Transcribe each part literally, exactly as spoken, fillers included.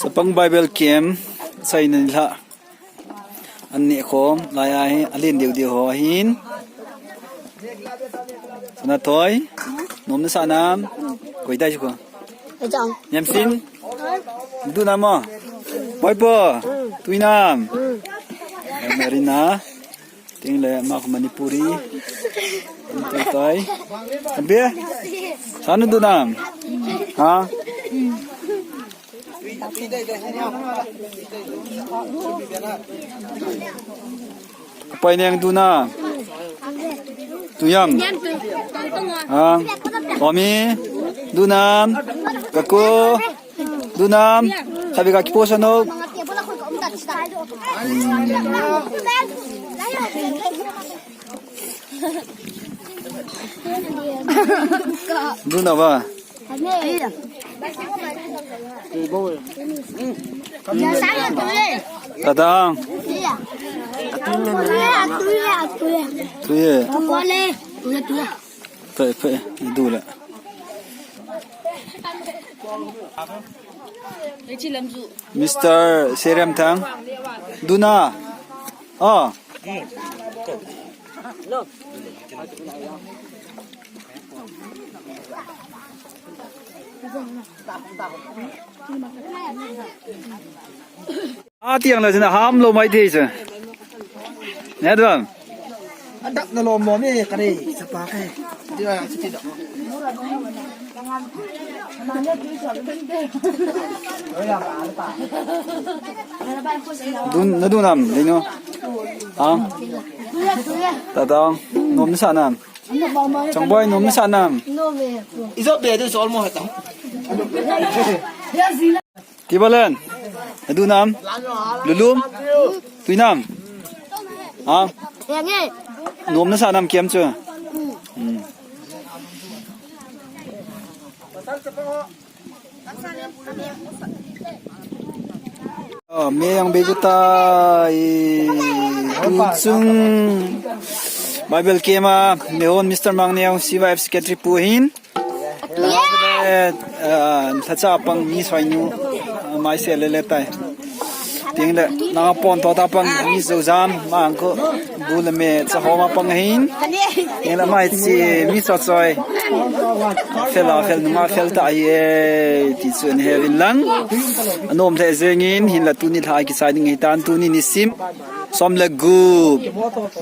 Chapang Bible Camp, chaina nilhah. An neh khom, lai a hi, alen deu deu ho ahin. Sana Thoi, nom nasa nam, koi tai chu ko. Ejang. Niamsin, du nam mo. Boipo, tui nam. Marina, ting le, ma ko Manipuri. Tai tai. Abia, sana du nam. Ha? Pai neng du nam. Tui nam. Ha. Komi. Du nam. Kaku. Du nam. Khabi ka kipo sano. Hmm. Du na ba? Tadang. Tuye. Tuye. Fe, fe, du la. Mister Serem Thang. Du na. Oh. Atiang la jina ham lo mai thei se. Ne dam. Adak na lo mo me ka dei, sapa ka. Dia chuti da. Du, na du nam, dei no. Ha? Tadang, nom nasa nam. Changboi, nom nasa nam. Ijo be du sol mo hata. Tibalen. Adu nam. Lulum. Tui nam. Ha? Nom nasa nam kiam chu. Hmm. Oh, me yang beguta i tu chung Bible Camp a me hon Mister Mangneo, C Y F Secretary pu hin. Eh, eh, thacha pang mi soi nu, eh, mai se le le tai. Ting le, na pon to ta pang mi zo jam, ma ang ko, bu le me, cha ho ma pang hin. Ting le mai chi, mi cho choi. Fel a fel, nunga fel ta ai e, ti chu an he vin lang. Anom le jengin, hin la tuni lha kisai ding hi tan, tuni nisim. Som le gup,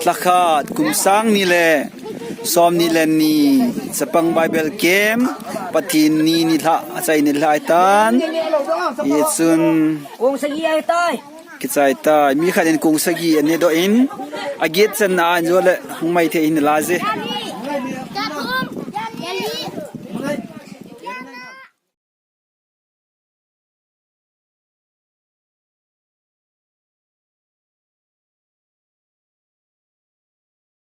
lha khat, kum sang ni le som ni le ni, Chapang Bible Camp, Pathen ni nilhah, achai nilhah ahitan. Hichun, kong sagi ahitai. Kichai tai. Mi khat in kong sagi an ne doh in, aget chan na an jo le, hung mai thei in la je.